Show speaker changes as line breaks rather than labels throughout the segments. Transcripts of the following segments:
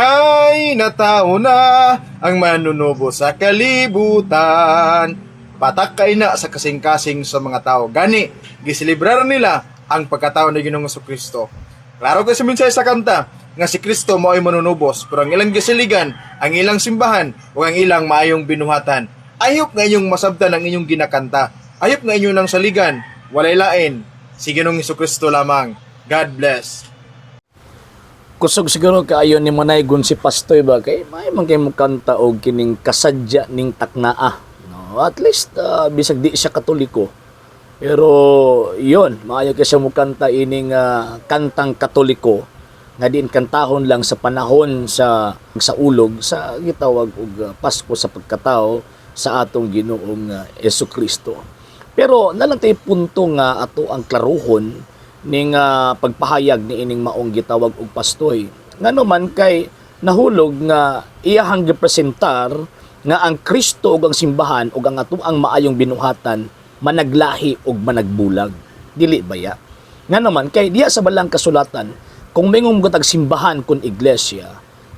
Kay natawo na ang manunubos sa kalibutan. Patak kay na sa kasing-kasing sa mga tao. Gani, giselebrar nila ang pagkatao ni Ginoong Kristo. Klaro kasi mensahe sa kanta nga si Kristo mao ay manunubos, pero ang ilang gisaligan, ang ilang simbahan o ang ilang maayong binuhatan. Ayop nga inyong masabtan ang inyong ginakanta. Ayop nga inyong nang saligan. Walay lain. Si Ginoong Kristo lamang. God bless.
Kusog siguro kaayo ni Manaygon si Pastoy ba, kay may man kay mo kanta og kining kasadya ning taknaa, no? At least bisag di siya Katoliko, pero yon, maayo kay siya mo kanta ining kantang Katoliko nga diin kantahon lang sa panahon sa ulog sa gitawag og Pasko sa pagkatao sa atong Ginoong Kristo. Pero nalang tay punto nga ato ang klaruhon ning pagpahayag ni ining maong gitawag og pastoy. Ngano man kay nahulog nga iyahang gipresentar nga ang Kristo ug ang simbahan ug ang atoang maayong binuhatan managlahi ug managbulag. Dili baya? Ngano man kay diya sa balang kasulatan, kung mingong tag simbahan kun iglesia,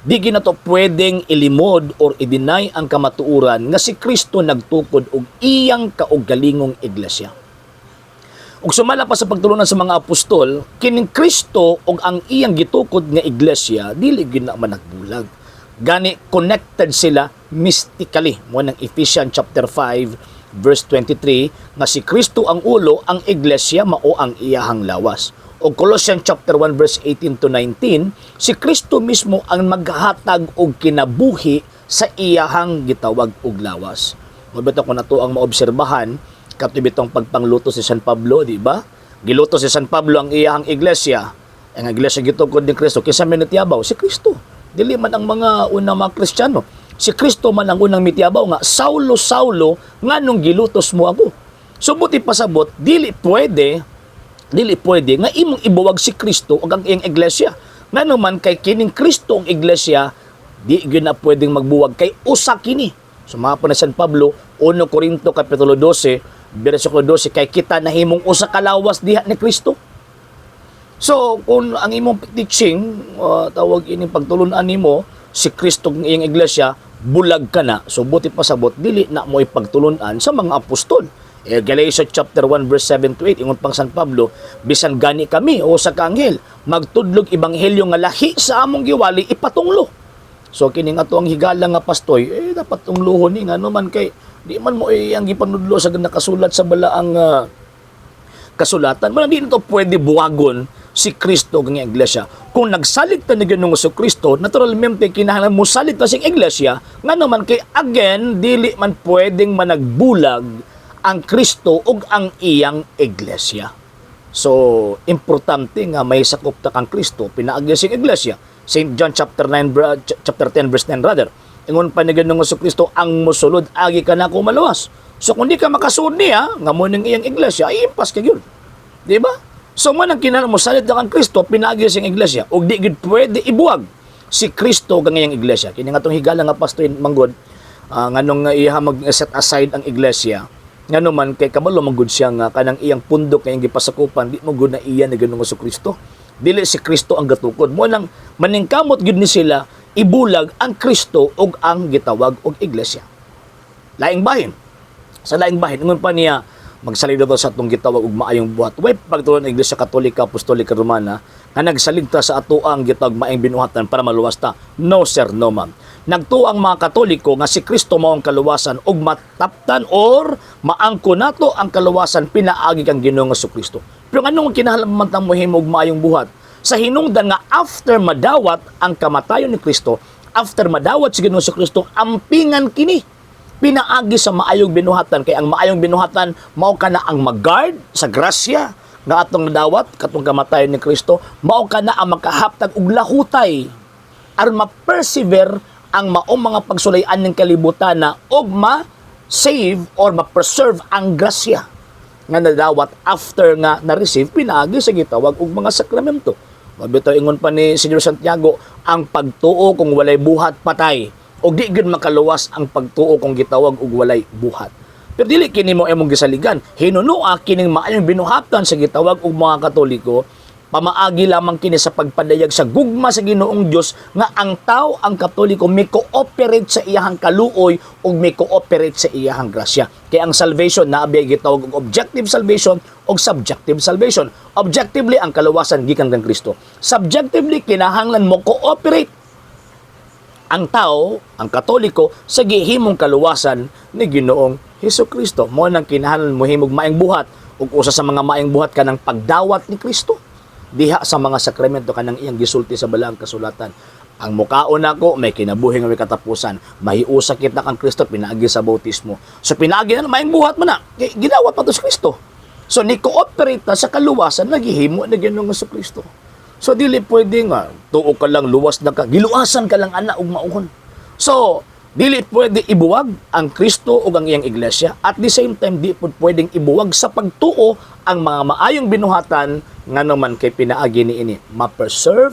di ginato pwedeng ilimod or i-deny ang kamatuoran nga si Kristo nagtukod og iyang kaugalingong iglesia. Ug sumala pa sa pagtulunan sa mga apostol, kining Kristo ug ang iyang gitukod nga iglesia dili gyud na managbulag. Gani connected sila mystically. Mo nang Ephesians chapter 5 verse 23 nga si Kristo ang ulo, ang iglesia mao ang iyahang lawas. O Colossians chapter 1 verse 18 to 19, si Kristo mismo ang maghatag og kinabuhi sa iyahang gitawag og lawas. Mabito ko na to ang maobserbahan kato bitong pagpangluto si San Pablo, di ba? Giluto si San Pablo ang iyahang iglesia. Ang iglesia gitukod ni Kristo. Kinsa man nitiyabaw? Si Kristo. Dili man ang mga unang mga Kristiyano. Si Kristo man ang unang mitiyabaw nga, "Saulo, Saulo, nganong gilutos mo ako?" So buti pasabot, dili pwede nga imong ibuwag si Kristo ug ang iyang iglesia. Ngano man kay kining Kristo ang iglesia, di gyud na pwedeng magbuwag kay usa kini. So mga po na San Pablo, 1 Corinto kapitulo 12, bersikulo 12, kay kita nahimong usa ka lawas diha ni Kristo. So, kung ang imong teaching, tawag ining pagtulunan nimo, si Kristo ang iyang iglesia, bulag ka na. So, buti pasabot, dili na mo ipagtulunan sa mga apostol. Eh, Galatia chapter 1 verse 7 to 8, ingon pang San Pablo, bisan gani kami o sa kaanghel, magtudlog ebanghelyo nga lahi sa among giwali, ipatunglo. So kining ato ang higala nga pastoy, eh dapat tungluhon ni, ngano man kay di man mo eh, ang gipanudlo sa nakasulat sa balaang kasulatan. Wala, di na to pwede buwagon si Kristo ng iglesia. Kung nagsalig ta ni Ginoong Kristo, naturalmente kinahanglan mo salig ta sa iglesia, ngano man kay again dili man pwedeng managbulag ang Kristo ug ang iyang iglesia. So, importante nga may sakop ta kang Kristo pinaagi sa iglesia. St. John chapter 9 chapter 10 verse 9 rather. Ingon pa ni Ginoong Kristo, ang mosulod agi kanako maluwas. So kung di ka makasulod niya nga mo ning iyang iglesia, ay impas ka gyud. Di ba? So man ang kinahanglan mo salit kang Kristo pinaagi sa iyang iglesia ug di gyud pwede ibuwag si Kristo kang iyang iglesia. Kini nga tong higala nga pastor manggod, nganong iya mag set aside ang iglesia, ngano man kay kabalo man gud siya nga kanang iyang pundok nga iyang gipasakupan di mo gud na iya ni Ginoong Kristo. Dili si Kristo ang gatukod. Mo nang maningkamot gyud ni sila ibulag ang Kristo ug ang gitawag og iglesia. Laing bahin. Sa laing bahin, ingon pa niya, magsalig daw sa atong gitawag og maayong buhat. Way pagtulon ang Iglesia Katolika Apostolika Romana nga nagsalig ta sa atoang gitawag maayong binuhatan para maluwas ta. No sir, no ma'am. Nagtuo ang mga Katoliko nga si Kristo mao ang kaluwasan ug mataptan or maangko nato ang kaluwasan pinaagi kang Ginoong Kristo. Pero anong kinahanglan man ta mohimo og maayong buhat? Sa hinungdan nga after madawat ang kamatayon ni Kristo, after madawat si Ginoong Kristo, ampingan kini pinaagi sa maayong binuhatan, kay ang maayong binuhatan mao kana ang mag-guard sa grasya nga atong nadawat katong kamatayon ni Kristo, mao kana ang makahaptag og lahutay aron ma-persevere ang maong mga pagsulayan ng kalibutan na og ma-save or ma-preserve ang grasya nga nadawat after nga na-receive pinaagi sa gitawag og mga sakramento. Mabitaw ingon pa ni Senyor Santiago, ang pagtuo kung walay buhat patay. Og di gyud makaluwas ang pagtuo kung gitawag og walay buhat. Pero dili kini mo imong gisaligan. Hinunua kining maayong binuhatan sa gitawag og mga Katoliko. Pamaagi lamang kini sa pagpadayag sa gugma sa Ginoong Dios nga ang tao, ang Katoliko, may cooperate sa iyahang kaluoy ug may cooperate sa iyahang grasya. Kaya ang salvation naa biyay gitawag og objective salvation o subjective salvation. Objectively, ang kaluwasan gikan kang Kristo. Subjectively, kinahanglan mo cooperate ang tao, ang Katoliko, sa gihimong kaluwasan ni Ginoong Hesus Kristo. Mao nang kinahanglan mo himog maayong buhat ug usa sa mga maayong buhat kanang pagdawat ni Kristo diha sa mga sakramento, kanang iyang gisulti sa Balaang Kasulatan. Ang mukaon nako may kinabuhi nga may katapusan. Mahiusa kita kang Kristo pinaagi sa bautismo. So pinaagi na maayong buhat man na. Kay gidawat pa to si Kristo. So ni cooperate ta sa kaluwasan na gihimo ni Ginoong Hesus Kristo. So dili pwede nga tuo ka lang, luwas na ka, giluwasan ka lang ana og mauhon. So dili pwede ibuwag ang Kristo ug ang iyang iglesia. At the same time, di pud pwedeng ibuwag sa pagtuo ang mga maayong binuhatan, ngano man kay pinaagi niini ma-preserve,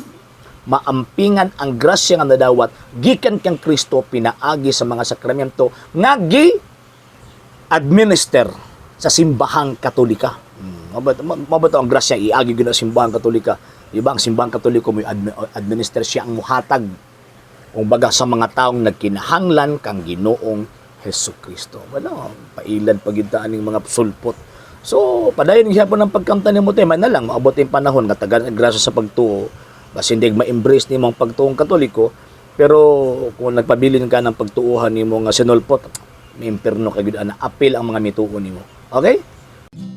maampingan ang grasya nga nadawat gikan kang Kristo pinaagi sa mga sakramento nga gi administer sa Simbahang Katolika. Mao ba ang grasya iagi gyud sa Simbahang Katolika? Di ba ang Simbahang Katoliko mo administer, siya ang muhatag kung baga sa mga taong nagkinahanglan kang Ginoong Hesus Kristo. Wala, pailad pag aning mga sulpot. So, padayon siya po ng pagkamtan nimo tema na lang, maabot yung panahon nga tagan ang grasya sa pagtuo, basin di ma-embrace nimo ang pagtuong Katoliko, pero kung nagpabilin ka ng pagtuuhan nimo nga sinulpot, may imperno ka gyud ana, apil ang mga mituo nimo. Okay?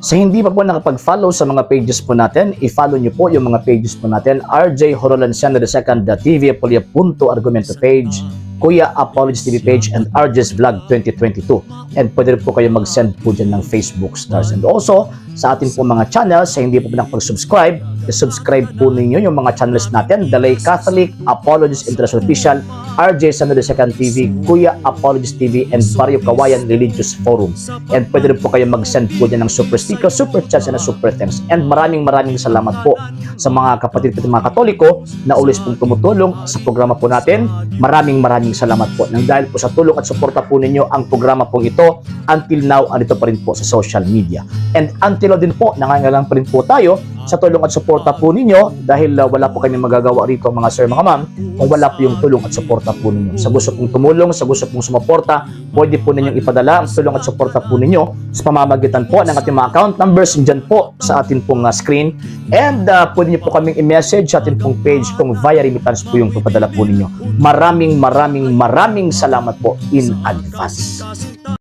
Sa hindi pa po nakapag-follow sa mga pages po natin, i-follow nyo po yung mga pages po natin. RJ Horolanciano II, TV Apolia Punto Argumento page, Kuya Apologies TV page, and RJ's Vlog 2022. And pwede rin po kayo mag-send po dyan ng Facebook stars. And also, sa atin po mga channels, sa hindi po nakapag-subscribe, i-subscribe po ninyo yung mga channels natin. Dalay Catholic, Apologies International Official, RJ Sano II TV, Kuya Apologies TV, and Barrio Kawayan Religious Forum. And pwede rin po kayo mag-send po dyan ng super sticker, super chats, and super thanks. And maraming maraming salamat po sa mga kapatid po mga Katoliko na always pong tumutulong sa programa po natin. Maraming maraming salamat po. Nang dahil po sa tulong at suporta po ninyo, ang programa pong ito until now andito pa rin po sa social media. And until now din po, nangangailangan pa rin po tayo sa tulong at suporta po ninyo dahil wala po kami magagawa rito, mga sir, mga ma'am, kung wala po yung tulong at suporta po ninyo. Sa gusto pong tumulong, sa gusto pong sumuporta, pwede po ninyong ipadala ang tulong at suporta po ninyo sa pamamagitan po ng ating mga account numbers dyan po sa atin pong screen. And pwede niyo po kaming i-message sa atin pong page kung via remittance po yung papadala po ninyo. Maraming maraming maraming salamat po in advance.